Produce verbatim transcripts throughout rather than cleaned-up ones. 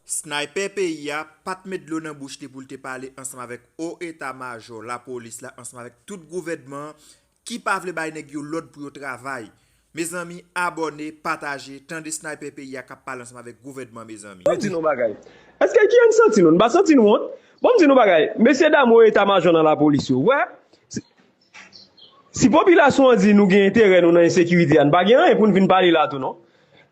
Snaypè peyi a pa t met dlo nan bouch li pou l te pale ansanm avèk o eta majò lapolis la, ansanm avèk tout gouvènman an ki pa vle bay nèg yo lòd pou yo travay. Mezanmi, abòne, pataje, tande snaypè peyi a k ap pale ansanm avèk gouvènman, mezanmi. Ban m di nou bagay. Èske ki jan n santi nou? Nou pa santi nou wont? Ban m di nou bagay. Mesye dam o eta majò nan lapolis yo, wè, si, si popilasyon an di nou gen enterè nou nan ensekirite a, n pa gen anyen pou n vin pale la tou non.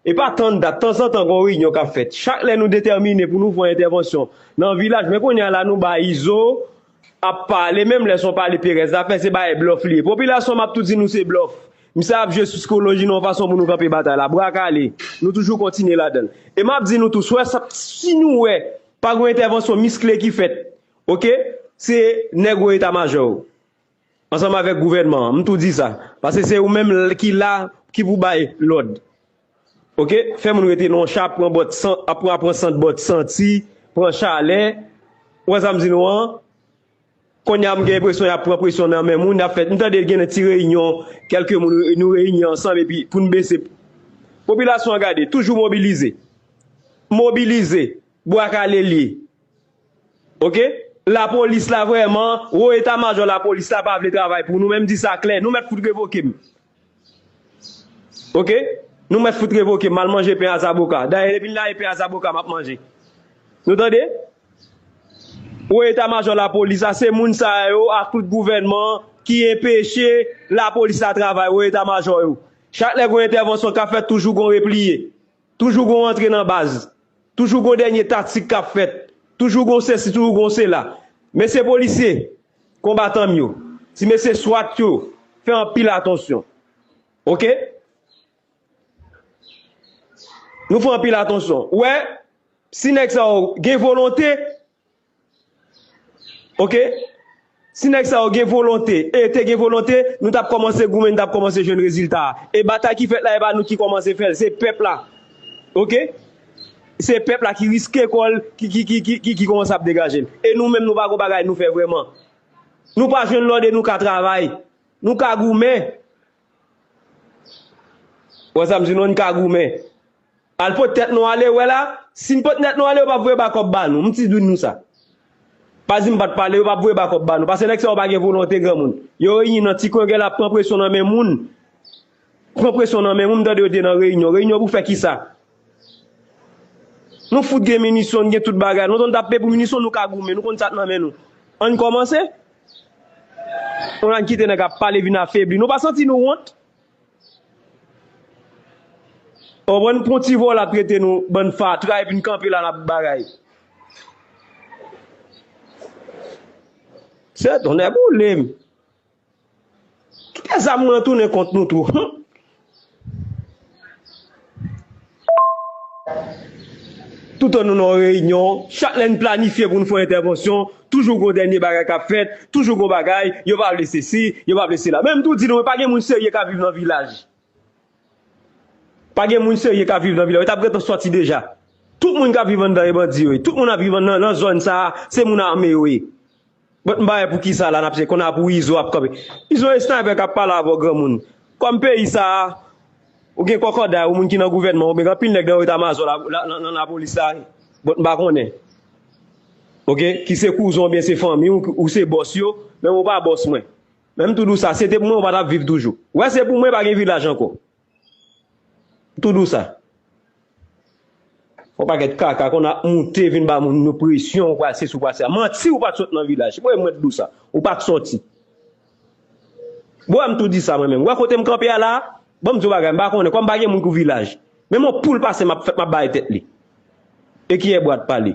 E pa tann dat, tanzantan gon reyinyon k ap fèt. Chak lè nou detèmine pou nou fè yon entèvansyon nan vilaj, men kounye a la nou bay Izo ap pale, menm lè se yon pale perèz l ap fè, se bagay blòf li ye. Popilasyon an, m ap tou di nou se blòf. Misye ap jwe sou sikoloji nou yon fason pou nou kanpe batay la. Bra kale, nou toujou kontinye ladan l. E m ap di nou tou, si w wè sa, si nou wè pa gen entèvansyon miskle ki fèt, oke, se nèg o eta majò yo ansanm avèk gouvènman an. M tou di sa. Paske se ou menm l- ki la, ki pou bay lòd. Oke? Fè moun rete nan yon cha, ap pran bòt san, ap pran, ap pran sant bòt santi, pran chalè. Ou wè sa m di nou an? Kounye a, m gen enpresyon y ap pran presyon nan men moun, y ap fè, m tande gen ti reyinyon, kèlke moun, nou reyini ansanm epi pou n bese. Popilasyon an gade, toujou mobilize. Mobilize. Bwa kale l ye. Oke? Lapolis la vrèman, wo eta majò lapolis la pa vle travay pou nou, men m di sa klè, nou mèt fout revoke m. Oke? Nou mèt fout revoke m, m al manje pen a zaboka. Dayè, depi l lage pen a zaboka, m ap manje. Nou tande? Wo eta majò lapolis la, se moun sa yo ak tout gouvènman an ki enpeche lapolis la travay, wo eta majò yo. Chak lè gon entèvansyon k ap fèt, toujou gon repliye. Toujou gon rantre nan baz. Toujou gon dènye taktik k ap fèt. Toujou gon sesi, toujou gon sela. Mesye polisye, konbatan m yo, ti mesye swat yo, fè anpil atansyon. Oke? Nou fè anpil atansyon. Ou wè, si nèg sa yo gen volonte, oke? Si nèg sa yo gen volonte, e te gen volonte, nou t ap kòmanse goumen, nou t ap kòmanse jwenn rezilta a. E batay ki fèt la, e pa nou ki kòmanse fè l, se pèp la. Oke? Se pèp la ki riske kò l, ki, ki, ki, ki, ki, ki kòmanse ap degaje l. E nou menm, nou pa gon bagay nou fè vrèman. Nou pa jwenn lòd e nou ka travay. Nou ka goumen. Ou wè sa m di nou, n ka goumen. Al pot tèt nou ale, wè la, si n pot tèt nou ale, yo p ap voye bakòp ba nou. M ti di nou sa. Pa di m pa t pale, yo p ap voye bakòp ba nou. Paske nèg sa yo pa gen volonte granmoun. Yo reyini nan ti kwen, gen l ap pran presyon nan men moun. Pran presyon nan men moun, m tande yo te nan reyinyon. Reyinyon pou fè kisa? Nou fout gen minisyon, n gen tout bagay. Nou t ap peye pou minisyon, nou ka goumen, nou konn sa k nan men nou. Ann kòmanse. Nou ann kite nèg ap pale vin afebli. Nou pa santi nou wont? Ou konprann, pran ti vòlò ap trete nou bann fatra epi n kanpe la n ap bagay. Se tonnè boule m. Kite zam mwen tounen kont nou tou. Hum. Toutan nou nan yon reyinyon, chak lè n planifye pou n fè yon entèvansyon, toujou gon dènye bagay k ap fèt, toujou gon bagay, yo pa vle sesi, yo pa vle sela. Men m tou di nou, pa gen moun serye k ap viv nan vilaj. Pa gen moun serye k ap viv nan vilaj. Yo t ap gentan sòti deja. Tout moun k ap viv anndan e bandi yo ye. Tout moun ap viv nan, nan zòn sa a, se moun ame yo ye. But m pa wè poukisa la n ap se konn ap pou Izo ap kanpe. Izo e snaypè k ap pale avè w granmoun. Kòm peyi sa a, ou gen kòkòday, ou moun ki nan gouvènman, ou gen anpil nèg nan eta majò la, la, nan, nan lapolis la. But m pa konnen. Oke? Ki se kouzen w oubyen se fanmi w, ou se bòs yo, men ou pa bòs mwen. Men m tou di w sa, se te pou mwen, ou pa t ap viv toujou. Wè, se pou mwen, pa gen vilaj ankò. M tou di w sa. Yon pakèt kaka konn ap moute vin ba moun nou presyon, ou pral sesi, ou pral sela. Manti, ou pa t sot nan vilaj. Mwen, mwen t di w sa. Ou pa t sòti. Bon, m tou di sa mwen menm. Wè kote m kanpe a la, ban m di w bagay, m pa konnen, kòm m pa gen moun pou vilaj. Menm yon poul pase, m ap fè, m ap bay tèt li. E ki e bwa t pale.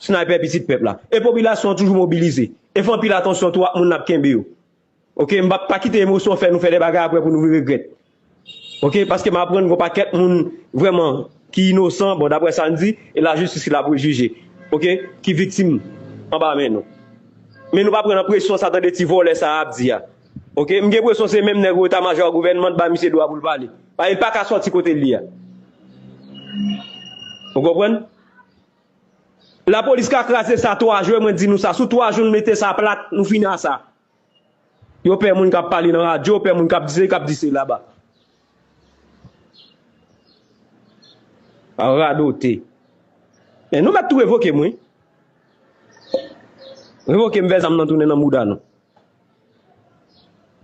Snaypè pitit pèp la. E popilasyon an toujou mobilize. E fè anpil atansyon tou ak moun n ap kenbe yo. Oke, m p ap pa kite emosyon fè nou fè de bagay apre pou nou regrèt. Oke, paske m aprann gon pakèt moun vrèman ki inosan, bon, daprè sa n di, e lajistis ki la pou jije. Oke, ki viktim anba men nou. Men nou pa pran nan presyon sa tande ti vòlè sa a ap di a. Oke, m gen presyon se menm nèg eta majò gouvènman t ba misye dwa pou l pale. Paske l pa ka sòti kote l ye a. Ou konprann? Lapolis ka kraze sa twa jou, e mwen di nou sa. Sou twa jou, nou mete sa plat, nou fini a sa. Yo pè moun k ap pale nan radyo, yo pè moun k ap di se, k ap di se laba. Pa radote. Men nou mèt tou revoke m, wi. Revoke m, fè zam nan tounen nan mouda nou.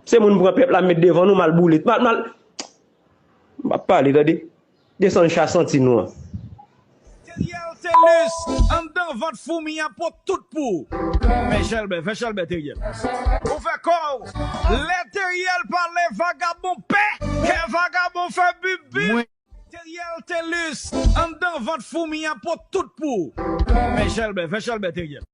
Se moun pran pèp la, met devan nou, mal boule. Mal, mal. M ap pale, tande. Desann cha santi nou an. Teriel Telus, anndan vant foumi an pot tout pou ou. Fè chelbè, fè chelbè, Teriel. Ou fè kò w. Lè Teriel pale, vagabon pè. Kè vagabon fè bibi. Teriel Telus, anndan vant foumi an pot tout pou ou. Fè chelbè, fè chelbè, Teriel.